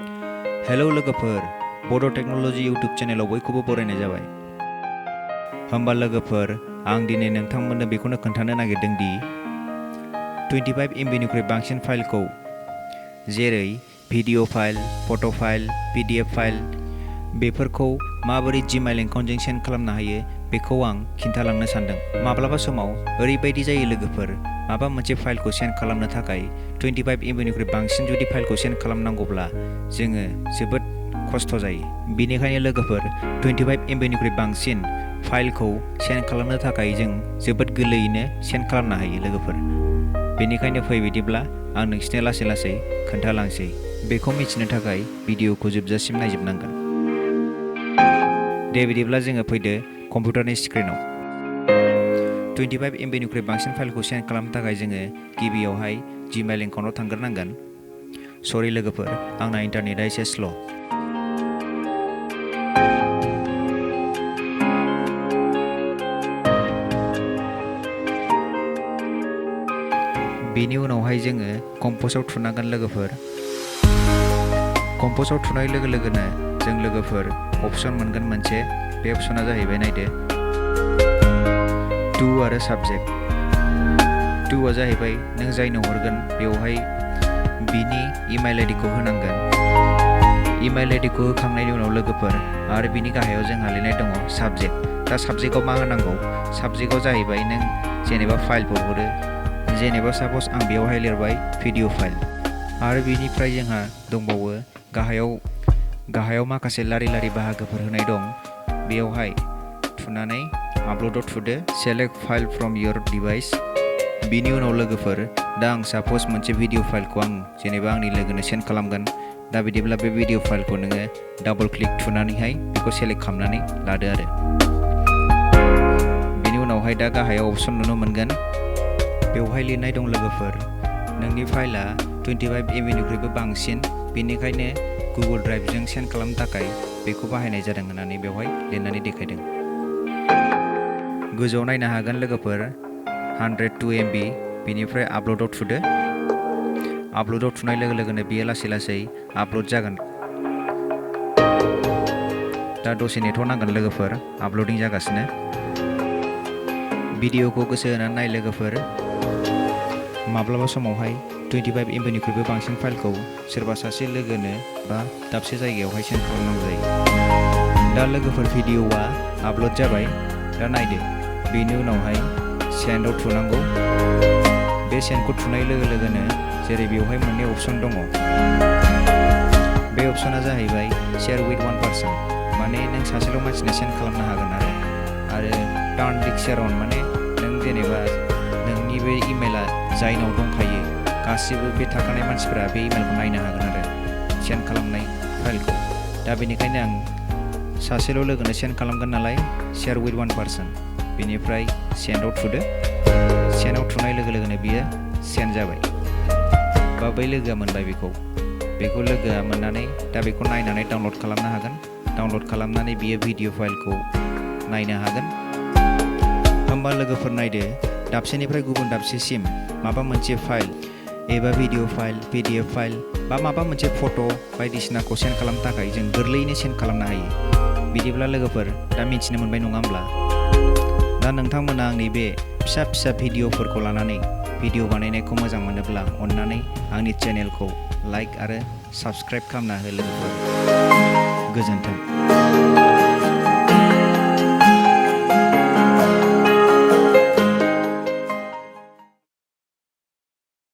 Hello लोगोफोर, बड' technology YouTube चेनेलाव बयखौबो बरायनाय जाबाय। होमबा लोगोफोर, आं दिनै नोंथांमोननो बेखौनो खोन्थानो नागिरदों दि 25 MB निख्रुइ बांसिन फाइलखौ जेरै भिडिअ फाइल, फट' फाइल, PDF फाइल बेफोरखौ माबोरै Gmail एकाउन्टजों सेन्ड खालामनो हायो बेखौ आं खिन्थालांनो सानदों। माब्लाबा समाव ओरैबायदि जायो लोगोफोर, माबा मोनसे फाइलखौ सेन्ड खालामनो थाखाय 25 MB निख्रुइ बांसिन जुदि फाइलखौ सेन्ड खालामनांगौब्ला जोङो जोबोद खस्थ' जायो। बेनिखायनो लोगोफोर 25 MB निख्रुइ बांसिन फाइलखौ सेन्ड खालामनो थाखाय जों जोबोद गोरलैयैनो सेन्ड खालामनो हायो लोगोफोर। बेनिखायनो फै बिदिब्ला आं नोंसिनो लासै लासै खोन्थालांसै। बेखौ मिथिनो थाखाय भिडिअखौ जोबजासिम नायजोबनांगोन। दे बिदिब्ला जोङो फैदो कम्पिउटारनि स्क्रिनाव। 25 MB निख्रुइ बांसिन फाइलखौ सेन्ड खालामनो थाखाय जोङो गिबियावहाय Gmail एकाउन्टआव थांग्रोनांगोन। सरि लोगोफोर, आंना इन्टारनेटआ एसे स्ल'। बेनि उनावहाय जोङो कम्प'जआव थुनांगोन लोगोफोर। कम्प'जआव थुनाय लोगो लोगोनो जों लोगोफोर अपसन मोनगोन मोनसे। बे अपसना जाहैबाय नायदो टु आरो साबजेक्ट। टुआ जाहैबाय नों जायनो हरगोन बेवहाय बिनि इमेल आइडिखौ होनांगोन। इमेल आइडिखौ होखांनायनि उनाव लोगोफोर आरो बिनि गाहायाव जोंहा लिरनाय दङ साबजेक्ट। दा साबजेक्टआव मा होनांगौ? साबजेक्टआव जाहैबाय नों जेनेबा फाइलफोर हरो, जेनेबा साप'ज आं बेवहाय लिरबाय भिडिअ फाइल आरो बिनिफ्राय जोंहा दंबावो गाहायाव माखासे लारि लारि बाहागोफोर होनाय दं। बेयावहाय थुनानै आपल'डआव थुदो select file from your device. बिनि उनाव लोगोफोर दा आं साप'ज मोनसे भिडिअ फाइलखौ आं जेनेबा आंनि लोगोनो सेन्ड खालामगोन। दा बिदिब्ला बे भिडिअ फाइलखौ नोङो डाबल क्लिक थुनानैहाय बेखौ सेलेक्ट खालामनानै लादो आरो। बेनि उनावहाय दा गाहायाव अपसन नुनो मोनगोन। बेवहाय लिरनाय दं लोगोफोर नोंनि फाइलआ 25 MB निख्रुइबो बांसिन, बेनिखायनो गुगोल ड्राइभजों सेन्ड खालामनो थाखाय बेखौ बाहायनाय जादों होननानै बेवहाय लिरनानै देखायदों। गोजौआव नायनो हागोन लोगोफोर 102 MB। बेनिफ्राय आपल'डआव थुदो। आपल'डआव थुनाय लोगो लोगोनो बियो लासै लासै आपल'ड जागोन। दा दसे नेथ'नांगोन लोगोफोर, आपल'डिं जागासिनो। भिडिअखौ गोसो होनानै नाय लोगोफोर। माब्लाबा समावहाय 25 MB निख्रुइबो बांसिन फाइलखौ सोरबा सासे लोगोनो बा दाबसे जायगायावहाय सेन्ड खालामनांगौ जायो। दा लोगोफोर भिडिअआ आपल'ड जाबाय। दा नायदो बेनि उनावहाय सेन्डआव थुनांगौ। बे सेन्डखौ थुनाय लोगो लोगोनो जेरै बेवहाय मोननै अपसन दङ। बे अपसना जाहैबाय शेयार विथ वान पार्सन, माने नों सासेल' मानसिनो सेन्ड खालामनो हागोन आरो टार्न क्लिक शेयार अन, माने नों जेनेबा नोंनि बे इमेला जायनाव दंखायो गासिबो बे थाखानाय मानसिफोरा बे इमेलखौ नायनो हागोन आरो सेन्ड खालामनाय फाइलखौ। दा बेनिखायनो आं सासेल' लोगोनो सेन्ड खालामगोन नालाय शेयार विथ वान पार्सन। बेनिफ्राय सेन्डआव थुदो। सेन्डआव थुनाय लोगो लोगोनो बियो सेन्ड जाबाय बा बै लोगोआ मोनबाय बेखौ लोगोआ मोननानै दा बेखौ नायनानै डाउनल'ड खालामनो हागोन। डाउनल'ड खालामनानै बियो भिडिअ फाइलखौ नायनो हागोन। होमबा लोगोफोर नायदो, दाबसेनिफ्राय गुबुन दाबसेसिम माबा मोनसे फाइल एबा भिडिअ फाइल, PDF फाइल बा माबा मोनसे फट' बायदिसिनाखौ सेन्ड खालामनो थाखाय जों गोरलैयैनो सेन्ड खालामनो हायो। बिदिब्ला लोगोफोर दा मिथिनो मोनबाय नङा होमब्ला? दा नोंथांमोना आंनि बे फिसा फिसा भिडिअफोरखौ लानानै भिडिअ बानायनायखौ मोजां मोनोब्ला अननानै आंनि चेनेलखौ लाइक आरो साबस्क्राइब खालामना हो लोगोफोर। गोजोन्थों।